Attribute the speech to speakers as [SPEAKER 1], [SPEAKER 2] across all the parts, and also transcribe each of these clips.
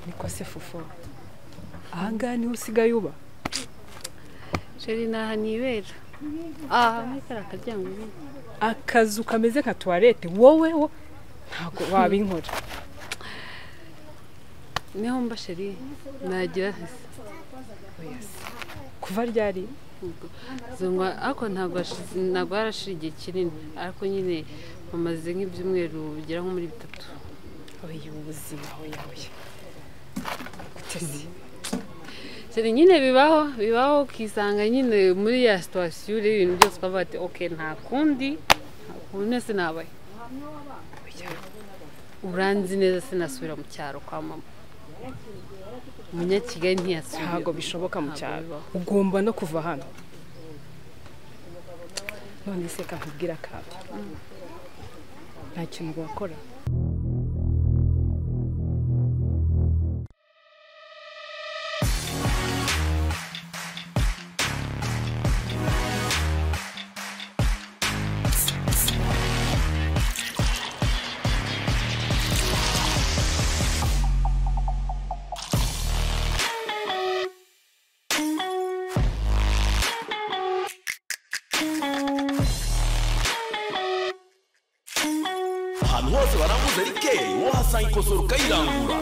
[SPEAKER 1] Niko se Fofo, ahangaha niho usigaye uba?
[SPEAKER 2] Chéri naha nibera. Ah, muri kariya karyango nyine.
[SPEAKER 1] Akazu kameze nka toilette wowe wo ntago wabinkora.
[SPEAKER 2] Niho mba chéri, nagira nti
[SPEAKER 1] Oya se. Kuva ryari?
[SPEAKER 2] Zongwa ariko ntabwo harashira igihe kinini, ariko nyine bamaze nk'ibyumweru bigera nko muri 3.
[SPEAKER 1] Oya ubuzima, oya oya. Gute se?
[SPEAKER 2] Chéri nyine bibaho ukisanga nyine muri ya situation ibintu byose ukavuga ati okay nta kundi, nese nabaye.
[SPEAKER 1] Oya.
[SPEAKER 2] Uranzi neza sinasubira mu cyaro kwa mama. Umunyakigali ntiyasubira.
[SPEAKER 1] Ntabwo bishoboka mu cyaro. Ugomba no kuva hano. None se kakubwira akantu. Nta kintu wakora.
[SPEAKER 3] Ahantu hose baranguza rikeri wohasanga ikosora ukayirangura.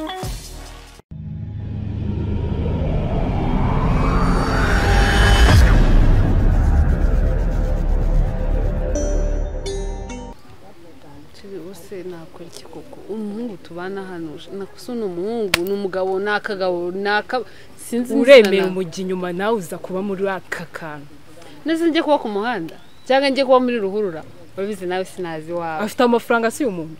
[SPEAKER 2] Chéri ubuse nakora iki koko? Umuhungu tubana hano nakusa ni umuhungu, ni umugabo, ni akagabo, ni aka sinzi.
[SPEAKER 1] Uremera umujyi inyuma nawe uza kuba muri aka kantu.
[SPEAKER 2] Nese njye kuba ku muhanda cyangwa njye kuba muri ruhurura? Urabizi nawe sinazi wawe.
[SPEAKER 1] Afite amafaranga si umuntu.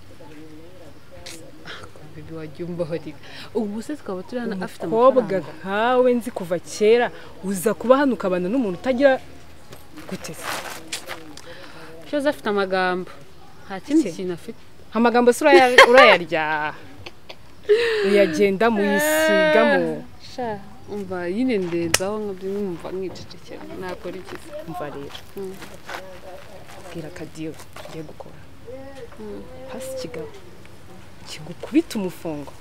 [SPEAKER 2] Bibi wagiye umbabarira. Ubu se tukaba turi hano afite
[SPEAKER 1] Umukobwa
[SPEAKER 2] amafaranga.
[SPEAKER 1] nkawe nzi kuva kera uza kuba hano ukabana n'umuntu utagira gute se?
[SPEAKER 2] Cyose afite amagambo. Nta kindi
[SPEAKER 1] Iki?
[SPEAKER 2] kintu afite.
[SPEAKER 1] Amagambo se urayarya. Uyagenda muyisigamo.
[SPEAKER 2] Sha, umva nyine ndenzaho nkabyumva nkicecekera. Nakora iki se?
[SPEAKER 1] Umva rero. Bwira Kadiyo tugiye gukora. Pasi ikigabo kigukubita umufungo.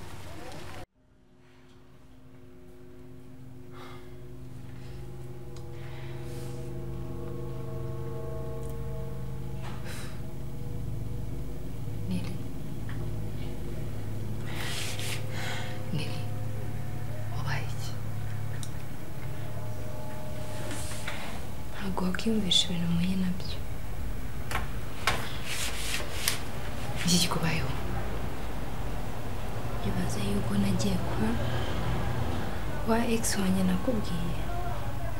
[SPEAKER 4] Nili. Nili. Wabaye iki?
[SPEAKER 5] Ntabwo wakwiyumvisha ibintu muhuye nabyo.
[SPEAKER 4] Iki kikubayeho?
[SPEAKER 5] Ibaze yuko nagiye kuba wa ex wanjye nakubwiye.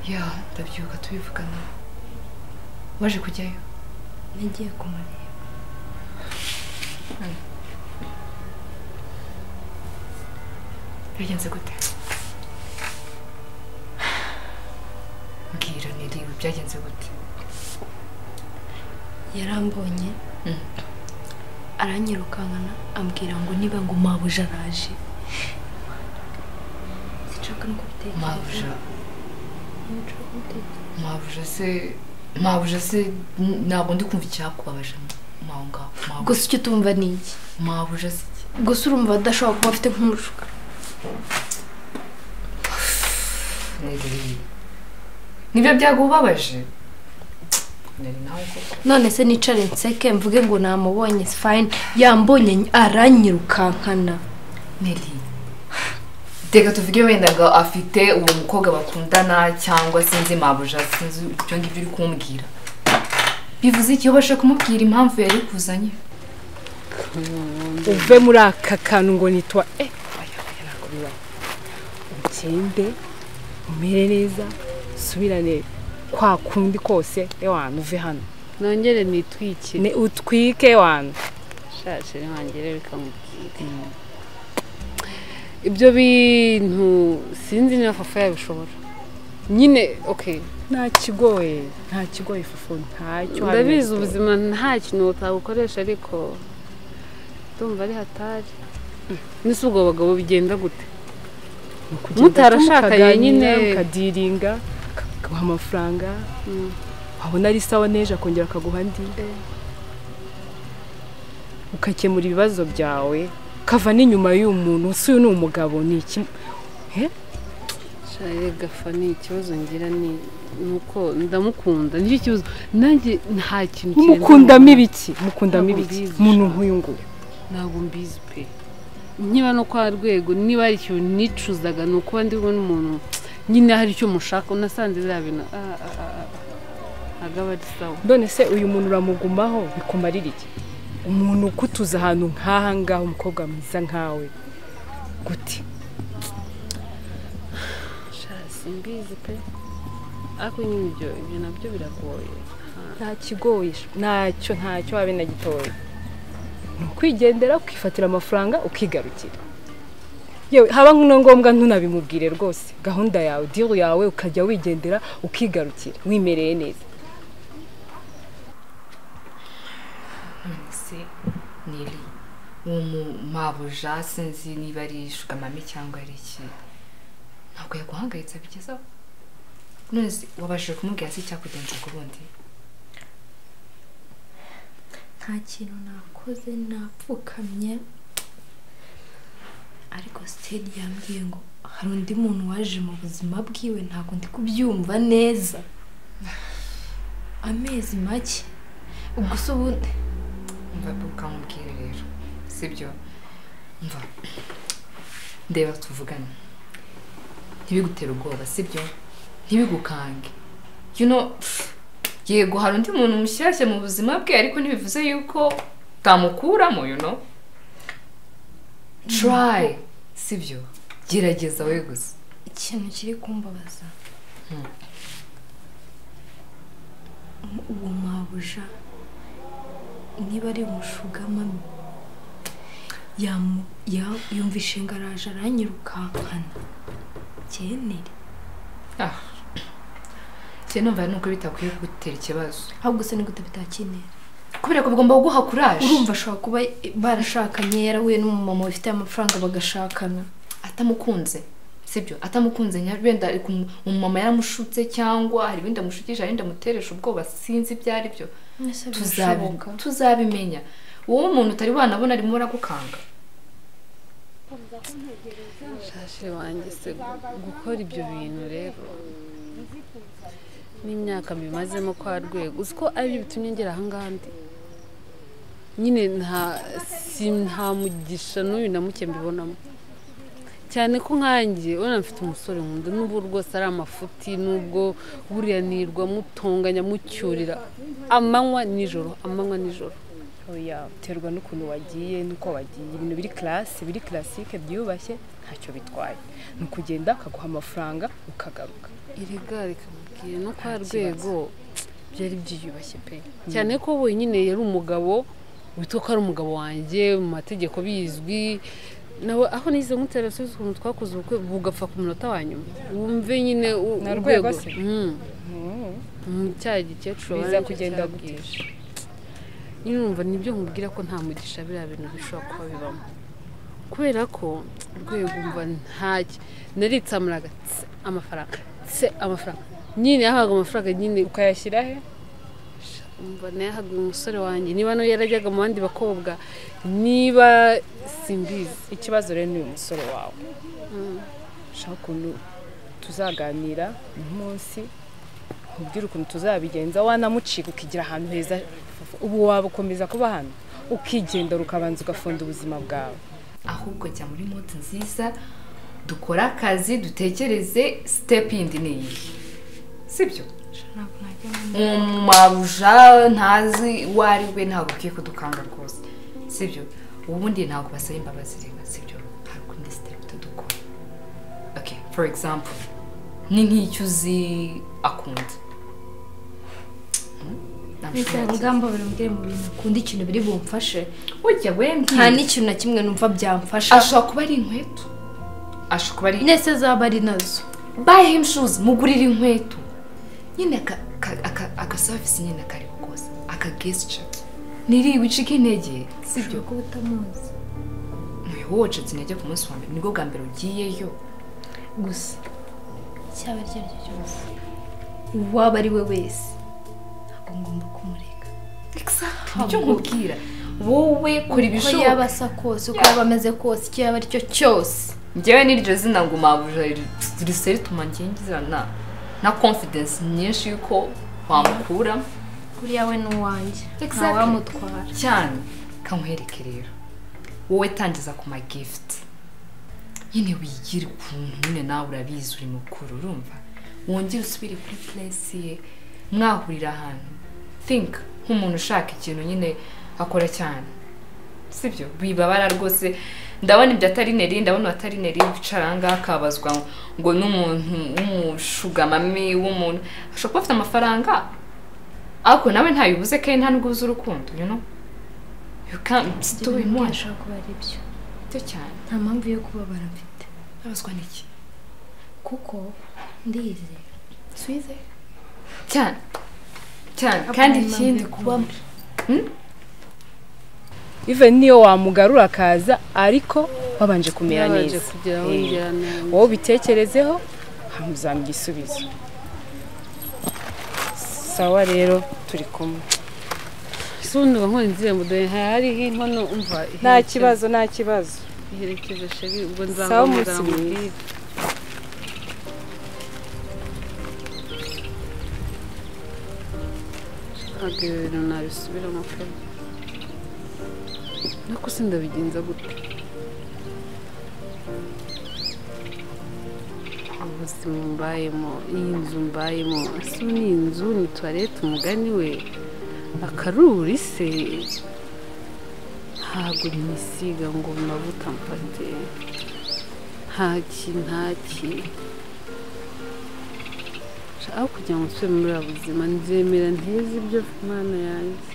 [SPEAKER 4] Ya, ndabyuka tubivugana. Waje kujyayo?
[SPEAKER 5] Nagiye kumureba.
[SPEAKER 4] Byagenze gute? Mbwira Nili, byagenze gute?
[SPEAKER 5] Yarambonye aranyirukankana ambwira ngo niba ngo mabuja araje. Sinshaka no kubitekereza.
[SPEAKER 4] Mabuja.
[SPEAKER 5] Sinshaka kubitekereza.
[SPEAKER 4] Mabuja se ntabwo ndi kumva icyakubabaje maho ngaho.
[SPEAKER 5] Gusa icyo utumva ni iki?
[SPEAKER 4] Mabuja se iki?
[SPEAKER 5] Gusa urumva adashobora kuba afite nk'umushuka.
[SPEAKER 4] Nili. Nibyo byagubabaje? Nili nawe koko.
[SPEAKER 5] None se nicare nseke mvuge ngo namubonye is fine, yambonye aranyirukankana.
[SPEAKER 4] Nili. Reka tuvuge wenda ngo afite uwo mukobwa bakundana cyangwa sinzi mabuja, sinzi ibyo ngibyo uri kumbwira. Bivuze iki? Ubasha kumubwira impamvu yari kuzanye?
[SPEAKER 1] Uve muri aka kantu ngo nitwa oya oya ntabwo bibaho. Ugende umere neza, usubirane kwa kundi kose ewana uve hano.
[SPEAKER 2] Nongere nitwike.
[SPEAKER 1] Ne utwike wana.
[SPEAKER 2] Sha chéri wanjye rero reka nkubwire. Ibyo bintu sinzi niba Fafa yabishobora. Nyine okay.
[SPEAKER 1] Nta kigoye Fofo, ntacyo.
[SPEAKER 2] Ndabizi ubuzima nta kintu utabukoresha ariko ndumva ari hatari. Nese ubwo abagabo bigenda gute? Mutarashakanye nyine
[SPEAKER 1] ukadiringa akaguha amafaranga, wabona ari sawa neje akongera akaguha andi, ukakemura ibibazo byawe. Kava n'inyuma y'uyu muntu, si uyu ni umugabo ni iki? He?
[SPEAKER 2] Shaye gafa ni ikibazo ngira ni nuko ndamukunda, nicyo kibazo nanjye nta kintu kirenze.
[SPEAKER 1] Mukundamo ibiki? Mukundamo ibiki? Umuntu nk'uyu nguyu
[SPEAKER 2] ntabwo mbizi pe. Niba no kwa Rwego niba ari ikintu nicuzaga ni ukuba ndi kubona umuntu nyine hari icyo mushaka, unasanze biriya bintu ntabwo aba ari sawa.
[SPEAKER 1] None se uyu muntu uramugumaho bikumarira iki? Umuntu ukutuza ahantu nk'aha ngaha, umukobwa mwiza nkawe gute?
[SPEAKER 2] Simbizi pe, ariko nyine ibyo nabyo biragoye.
[SPEAKER 1] Nta kigoye, ntacyo wabe na gitoya. Ni ukwigendera ukifatira amafaranga ukigarukira. Yewe haba no ngombwa ntunabimubwire rwose, gahunda yawe, deal yawe, ukajya wigendera ukigarukira wimereye neza.
[SPEAKER 4] Se Nili mabuja sinzi niba ari sugar mami cyangwa ari iki, ntabwo yaguhangayitse bigezaho. None se wabashije kumubwira se icyakugenza ku bundi?
[SPEAKER 5] Nta kintu nakoze, napfukamye, ariko Stade yambwiye ngo hari undi muntu waje mu buzima bwiwe, ntabwo ndi kubyumva neza. Amezi make ubwo se ubundi
[SPEAKER 4] umva ukamubwira rero, sibyo? Umva ndeba tuvugane, ntibigutere ubwoba, sibyo? Ntibigukange, you know. Yego hari undi muntu mushyashya mu buzima bwe, ariko ntibivuze yuko utamukuramo, you know. Try, sibyo? Gerageza we gusa.
[SPEAKER 5] Ikintu kiri kumbabaza, uwo mabuja niba ari umushugamami yumvishe ngo araje aranyirukankana cyenere.
[SPEAKER 4] Numva nuko bitakwiye kugutera ikibazo.
[SPEAKER 5] Ahubwo se ni gute bitakinera?
[SPEAKER 4] Kubera ko bigomba kuguha courage.
[SPEAKER 5] Urumva ashobora kuba barashakanye, yarahuye n'umumama ufite amafaranga bagashakana
[SPEAKER 4] atamukunze, sibyo? Atamukunze wenda umumama yaramushutse cyangwa hari ibindi amushukisha, hari ibindi amuteresha ubwoba, sinzi ibyo ari byo. Tuzabimenya. Wowe umuntu utari wanabona arimo aragukanga.
[SPEAKER 2] Shashe wanjye se gukora ibyo bintu rero n'imyaka mbimazemo kwa Rwego, uzi ko aribyo bitumye ngera aha ngaha ndi nyine nta mugisha n'uyu na muke mbibonamo, cyane ko nkanjye ubona mfite umusore nkunda, n'ubu rwose ari amafuti, n'ubwo buriya nirwa mutonganya mucyurira amanywa nijoro, amanywa nijoro.
[SPEAKER 1] Oya, uterwa n'ukuntu wagiye n'uko wagiye. Ibintu biri classe, biri classique, byiyubashye, ntacyo bitwaye. Ni ukugenda ukaguha amafaranga ukagaruka.
[SPEAKER 2] Erega reka mubwire no kwa Rwego byari byiyubashye pe, cyane ko wenyine yari umugabo witwa ko ari umugabo wanjye mu mategeko bizwi, nawe aho nize nkutera subiza ukuntu twakoze ubukwe bugapfa ku munota wa nyuma, wumve nyine
[SPEAKER 1] na Rwego se
[SPEAKER 2] cya gikecuru
[SPEAKER 1] biza kugenda gute?
[SPEAKER 2] Nyine urumva nibyo nkubwira ko nta mugisha biriya bintu bishobora kuba bibamo, kubera ko Rwego umva ntacyo naritsamuraga amafaranga se amafaranga nyine yahaga amafaranga nyine
[SPEAKER 1] ukayashyira he?
[SPEAKER 2] Umva nayahaga umusore wanjye, niba no yarajyaga mu bandi bakobwa, niba simbizi.
[SPEAKER 1] Ikibazo rero ni uyu musore wawe. Shaka ukuntu tuzaganira umunsi, nkubwire ukuntu tuzabigenza, wanamucika ukigira ahantu heza. Ubu waba ukomeza kuba hano ukigendera ukabanza ugafunda ubuzima bwawe.
[SPEAKER 4] Ahubwo jya muri mode nziza, dukora akazi, dutekereze step yindi ni iyi, sibyo? Mabuja ntazi uwo ari we, ntabwo ukwiye kudukanga rwose, sibyo? Ubundi ntabwo basaba imbabazi reba, sibyo? Hari ukundi step tudukora. Okay, for example, ni nk'icyo uzi akunda.
[SPEAKER 5] Ngamba bari mu bintu akunda, ikintu biri bumfashe.
[SPEAKER 4] Ujya wembye
[SPEAKER 5] nta n'ikintu na kimwe numva byamfasha.
[SPEAKER 4] Ashobora kuba ari inkweto, ashobora kuba ari
[SPEAKER 5] nese zaba ari nazo.
[SPEAKER 4] Buy him shoes, mugurire inkweto nyine, aka service nyine kari gukoza, aka gesture niri wicika intege, sibyo?
[SPEAKER 5] Kuba utamuzi
[SPEAKER 4] wocitse intege ku munsi wa mbere, nibwo bwa mbere ugiyeyo
[SPEAKER 5] gusa, cyaba ari cyo cyose uwaba ari we wese ntabwo ngomba kumureka.
[SPEAKER 4] Exactly, nicyo nkubwira. Wowe kora ibishoboka.
[SPEAKER 5] Uko yaba asa kose, uko yaba ameze kose, icyo yaba aricyo cyose.
[SPEAKER 4] Njyewe n'iryo zina ngo mabuja rise rituma ngingiza na confidence nyinshi yuko wamukura.
[SPEAKER 5] Buriya we n'uwanjye. Ntawamutwara.
[SPEAKER 4] Cyane. Kankwereke rero. Wowe tangiza ku ma gift. Nyine wigira ukuntu nyine nawe urabizi uri mukuru, urumva? Wongere usubire kuri place ye, mwahurira ahantu. Think nk'umuntu ushaka ikintu nyine akora cyane. Sibyo? Bibabara rwose. Ndabona ibyo atari Neri, ndabona atari Neri wicara ngaha akabazwa ngo n'umuntu w'umushugamami w'umuntu ashobora kuba afite amafaranga ariko nawe ntabibuze kandi nta nubwo uzi urukundo, you know? You can't do it more.
[SPEAKER 5] Ashobora kuba ari byo.
[SPEAKER 4] Byo cyane.
[SPEAKER 5] Nta mpamvu yo kubabara mfite.
[SPEAKER 4] Abazwa n'iki?
[SPEAKER 5] Kuko ndizeye. Suize?
[SPEAKER 4] Cyane. Cyane. Kandi ikindi kuba
[SPEAKER 1] Even niyo wamugarura akaza ariko wabanje kumera neza. Wowe bitekerezeho hamuzana igisubizo. Sawa rero turi kumwe.
[SPEAKER 2] Sundi nkora inzira mudoye hari inkono umva.
[SPEAKER 1] Nta kibazo, nta kibazo.
[SPEAKER 2] Iherekeje sheri ubwo nzamubwira. Ntabwo ibintu nabisubiramo pe. Nako sindabigenza gute? Ubuzima mbayemo, iyi nzu mbayemo, ese ni inzu ni toilette umugani we akaruri se ntabwo nisiga ngo mavuta mfate ntaki aho kugira ngo nsubire muri ubu buzima nzemera nteze ibyo Mana yanjye.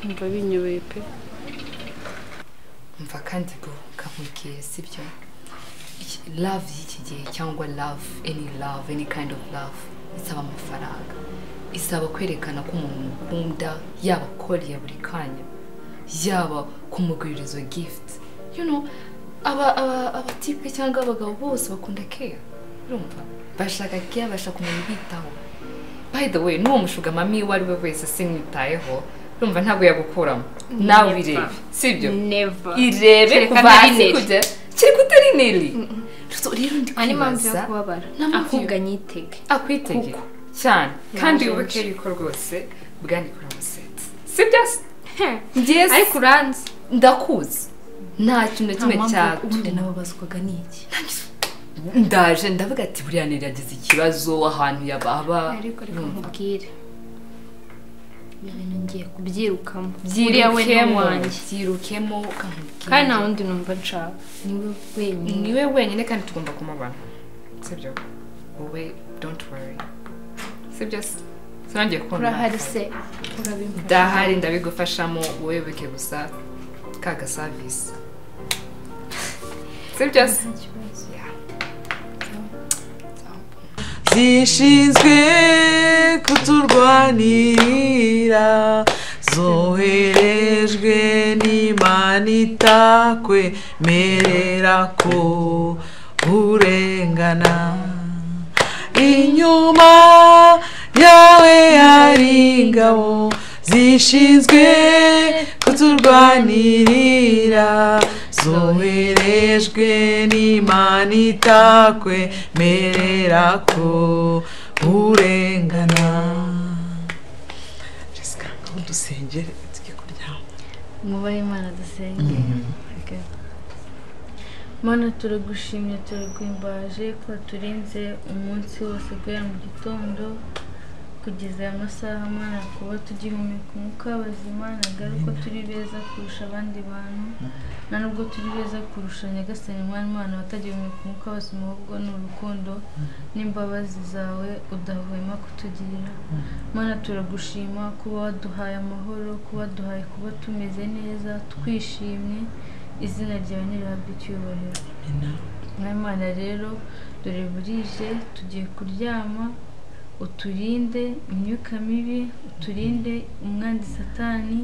[SPEAKER 2] Mva binyobeye pe.
[SPEAKER 4] Mva kandi go kamubwiye sibyo? Love y'iki gihe cyangwa love any kind of love isaba amafaranga, isaba kwerekana ko umuntu mukunda, yaba koriya buri kanya, yaba kumugurira izo gift, you know, abatipe cyangwa abagabo bose bakunda care, urumva? Bashaka care, bashaka umuntu ubitaho. By the way, n'uwo mushugamami uwo ari we wese simwitayeho, urumva ntabwo yagukuramo. Nawe irebe, sibyo? Irebe kuva hasi kujya kiri kutari Neri. Rero ndi kwibaza
[SPEAKER 5] ahubwo anyitege.
[SPEAKER 4] Akwitege cyane kandi wibuke yuko rwose bwanikora amusetse, sibyo? Yes.
[SPEAKER 5] Ariko uranzi
[SPEAKER 4] ndakuzi nta kintu na kimwe cyatuma.
[SPEAKER 5] Ubundi nababazwaga n'iki?
[SPEAKER 4] Ndaje ndavuga ati buriya Neri yagize ikibazo ahantu yababa.
[SPEAKER 5] Ariko reka nkubwire ibintu ngiye kubyirukamo. Buriya we n'uwanjye.
[SPEAKER 4] Byirukemo
[SPEAKER 5] kandi nta wundi numva nshaka. Niwe wenyine.
[SPEAKER 4] Niwe wenyine kandi tugomba kumubana. Sibyo? Wowe don't worry. Sibyo? Sinongeye kubona.
[SPEAKER 5] Urahari se? Urabimfasha.
[SPEAKER 4] Ndahari ndabigufashamo, wowe bike gusa kaga service. Sibyo?
[SPEAKER 6] Zishinzwe kuturwanirira, zoherejwe n'Imana itakwemerera ko urengana. Inyuma yawe hari ingabo zishinzwe kuturwanirira, zoherejwe n'Imana itakwemerera ko urengana. Jessica, ngaho dusengere tujye kuryama.
[SPEAKER 7] Mwubahe Imana dusenge. Mana turagushimye, turaguhimbaje ko waturinze umunsi wose guhera mu gitondo kugeza aya masaha. Mana kuba tugihumeka umwuka w'abazima, ntabwo ari uko turi beza kurusha abandi bantu, nta nubwo turi beza kurusha Nyagasani Mwana Imana batagihumeka umwuka w'abazima, ahubwo ni urukundo n'imbabazi zawe udahwema kutugirira. Mana turagushima kuba waduhaye amahoro, kuba waduhaye kuba tumeze neza twishimye, izina ryawe nirihabwe icyubahiro. Imana rero dore burije tugiye kuryama, uturinde imyuka mibi, uturinde umwanzi Satani,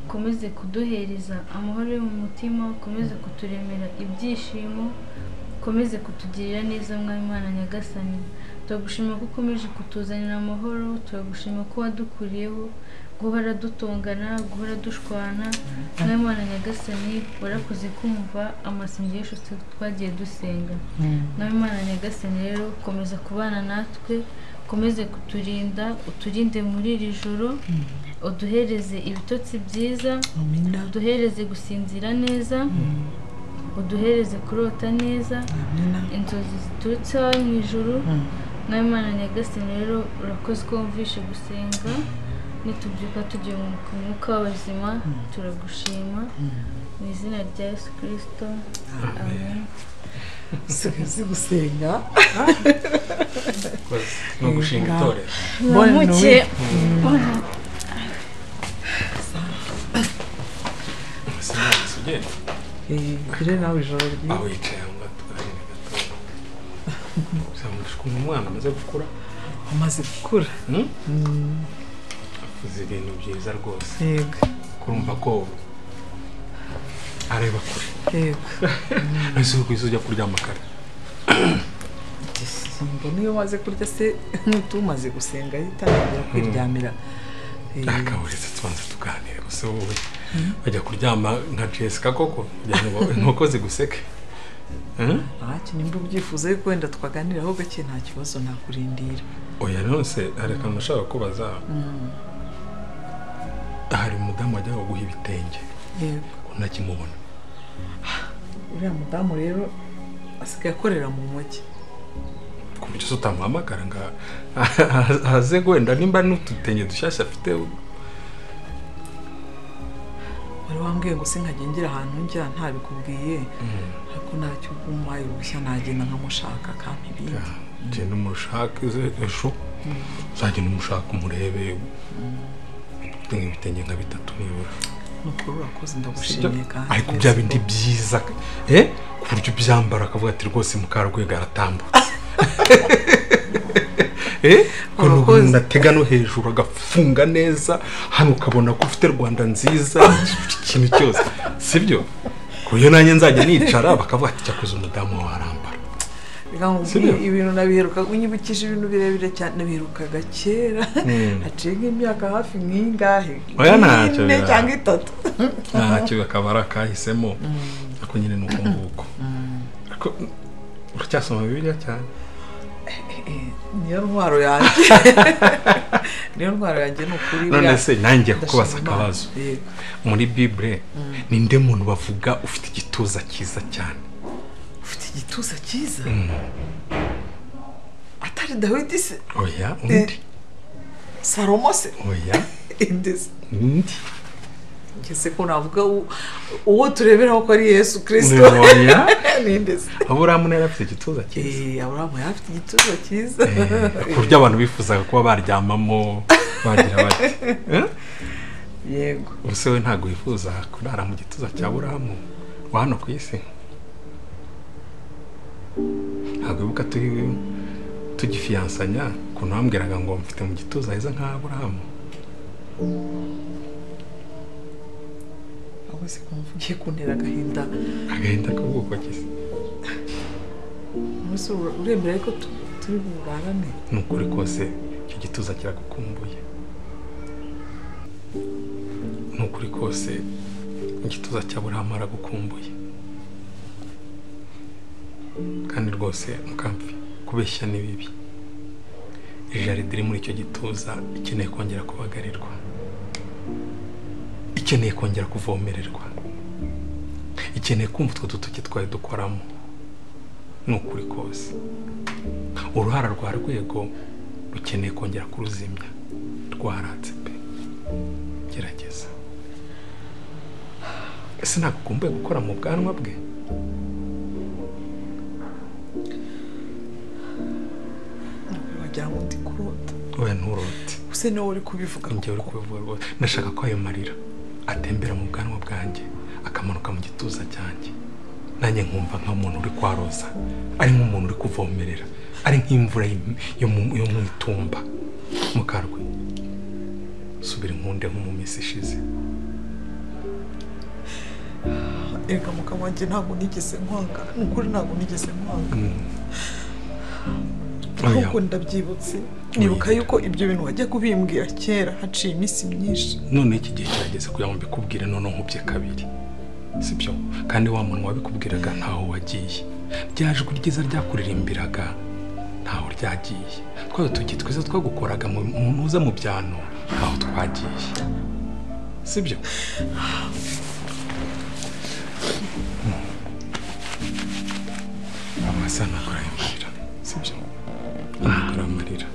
[SPEAKER 7] ukomeze kuduhereza amahoro yo mu mutima, ukomeze kuturemera ibyishimo, ukomeze kutugirira neza Mwami Imana Nyagasani. Turagushima ko ukomeje kutuzanira amahoro, turagushima ko wadukuriyeho guhora dutongana, guhora dushwana. Mwami Mana Nyagasani, warakoze kumva amasengesho twagiye dusenga. Mwami Mana Nyagasani rero komeza kubana natwe, ukomeze kuturinda, uturinde muri iri joro, uduhereze ibitotsi byiza, uduhereze gusinzira neza, uduhereze kurota neza, inzozi ziturutse iwawe mu ijuru. Mwami Mana Nyagasani rero urakoze ko wumvishe gusenga, nitubyuka tugiye mu mwuka w'abazima, turagushima mu izina rya Yesu Kristo, amen.
[SPEAKER 6] Usigaye gusenga
[SPEAKER 8] no gushinga itorero.
[SPEAKER 7] Muramuke.
[SPEAKER 6] Ugire nawe ijoro ryiza.
[SPEAKER 8] Aho yicaye aho ngaho tuganire gato. Uzamurisha ukuntu umwana amaze gukura.
[SPEAKER 6] Amaze gukura.
[SPEAKER 8] Avuze ibintu byiza rwose.
[SPEAKER 6] Yego.
[SPEAKER 8] Kurumva ko areba kure.
[SPEAKER 6] Yego.
[SPEAKER 8] Ese uko ujya kuryama kare?
[SPEAKER 6] Mbona iyo umaze kurya se n'utumaze gusenga yitangira kwiryamira.
[SPEAKER 8] Akaburetse tubanza tuganire gusa wowe bajya kuryama nka Jessica koko kugira ngo inkoko ziguseke.
[SPEAKER 6] Ntacyo nimba ubyifuza yuko wenda twaganiraho gake nta kibazo nakurindira.
[SPEAKER 8] Oya nonse hari akantu nashaka kubaza. Hari umudamu wajyaga guha ibitenge.
[SPEAKER 6] Yego.
[SPEAKER 8] Ntakimubona.
[SPEAKER 6] Uriya mudamu rero asigaye akorera mu mujyi.
[SPEAKER 8] Ku buryo utamuhamagara ngo aze wenda nimba n'udutenge dushyashya afite.
[SPEAKER 6] Wari wambwiye ngo sinkajya ngira ahantu njya ntabikubwiye, ariko ntacyo umpaye uruhushya nagenda nkamushaka akampa ibindi.
[SPEAKER 8] Genda umushake ejo, uzagenda umushaka umurebe ibitenge nka bitatu nibura.
[SPEAKER 6] Nukuri urakoze ndagushimiye kandi.
[SPEAKER 8] Ariko bya bindi byiza ku buryo ubyambara akavuga ati rwose Mukarwego aratambutse. Ukuntu atega no hejuru agafunga neza, hano ukabona ko ufite Rwanda nziza, ikintu cyose sibyo? Ku buryo nanjye nzajya nicara bakavuga ati cyakoze umudamu wawe arambara.
[SPEAKER 6] Ibintu nabiheruka, unyibukije ibintu birebire cyane nabiherukaga kera, haciye nk'imyaka hafi nk'ingahe, ine cyangwa itatu.
[SPEAKER 8] Ntacyo akaba ari akahisemo, ariko nyine ni uko nguko. Ariko uracyasoma Bibiliya cyane?
[SPEAKER 6] Niyo ntwaro yanjye. Niyo ntwaro yanjye ni ukuri.
[SPEAKER 8] None se nanjye kukubaza akabazo. Muri Bible ninde muntu bavuga ufite igituza cyiza cyane?
[SPEAKER 6] Ufite igituza cyiza? Atari Dawidi se?
[SPEAKER 8] Oya, undi.
[SPEAKER 6] Salomo se?
[SPEAKER 8] Oya.
[SPEAKER 6] Indi se?
[SPEAKER 8] Undi.
[SPEAKER 6] Ngese ko navuga uwo tureberaho ko ari Yesu Kristo.
[SPEAKER 8] Oya.
[SPEAKER 6] Ninde se?
[SPEAKER 8] Aburahamu yari afite igituza cyiza.
[SPEAKER 6] Aburahamu yari afite igituza cyiza.
[SPEAKER 8] Ku buryo abantu bifuzaga kuba baryamamo bagira bati.
[SPEAKER 6] Yego.
[SPEAKER 8] Ubuse we ntabwo wifuza kurara mu gituza cya Aburahamu wa hano ku isi? Ntabwo wibuka tugifiyansanya ukuntu wambwiraga ngo mfite mu gituza heza nka Aburahamu?
[SPEAKER 6] Ahubwo se kumva ugiye kuntera agahinda.
[SPEAKER 8] Agahinda k'ubwoko ki se?
[SPEAKER 6] Umunsi uremera ariko turi burarane.
[SPEAKER 8] Ni ukuri kose icyo gituza kiragukumbuye. Ni ukuri kose igituza cya Aburahamu aragukumbuye. Kandi rwose mukamfi kubeshya ni bibi. Ijaride iri muri icyo gituza ikeneye kongera kubagarirwa, ikeneye kongera kuvomererwa, ikeneye kumva utwo dutoki twari dukoramo. Ni ukuri kose uruhara rwa Rwego rukeneye kongera kuruzimya, rwaratse pe. Gerageza. Ese ntabwo ukumbuye gukora mu bwanwa bwe?
[SPEAKER 6] Wagira ngo ndi kurota.
[SPEAKER 8] Oya nturote.
[SPEAKER 6] Use niwe uri kubivuga.
[SPEAKER 8] Njye uri kubivuga rwose. Ndashaka ko ayo marira atembera mu bwanwa bwanjye akamanuka mu gituza cyanjye, nanjye nkumva nk'umuntu uri kwaroza, ari nk'umuntu uri kuvomerera, ari nk'imvura yo mu itumba. Mukarwe, subira inkunde nko mu minsi ishize.
[SPEAKER 6] Erega mugabo wanjye ntabwo nigeze nkwanga, ni ukuri ntabwo nigeze nkwanga. Ahubwo ndabyibutse, nibuka yuko ibyo bintu wajya kubimbwira kera haciye iminsi myinshi.
[SPEAKER 8] None iki gihe kirageze kugira ngo mbikubwire none nkubye kabiri, sibyo? Kandi wa muntu wabikubwiraga ntaho wagiye, rya jwi ryiza ryakuririmbiraga ntaho ryagiye, twa dutoki twiza twagukoraga muza mu byano ntaho twagiye, sibyo? Amasa nakora amarira, sibyo? Nakora amarira,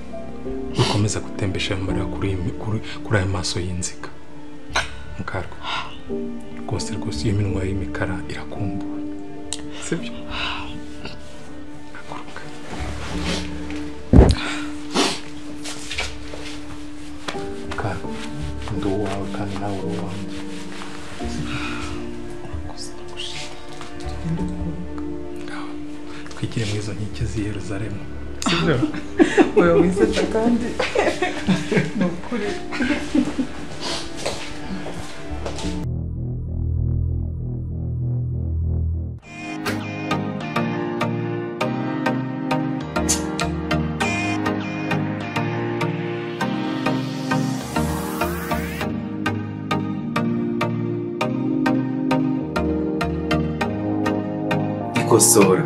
[SPEAKER 8] ukomeza gutembesha amarira kuri aya maso y'inziga mukarwa. Rwose rwose iyo minwa y'imikara irakumbuye, sibyo? Haguruka. Mukarwa, ndi uwawe kandi nawe uri uwanjye, sibyo? Twigire mu izo nkike z'i Yerusalemu, sibyo?
[SPEAKER 6] Oya wisetsa kandi ni ukuri.
[SPEAKER 9] Ikosora.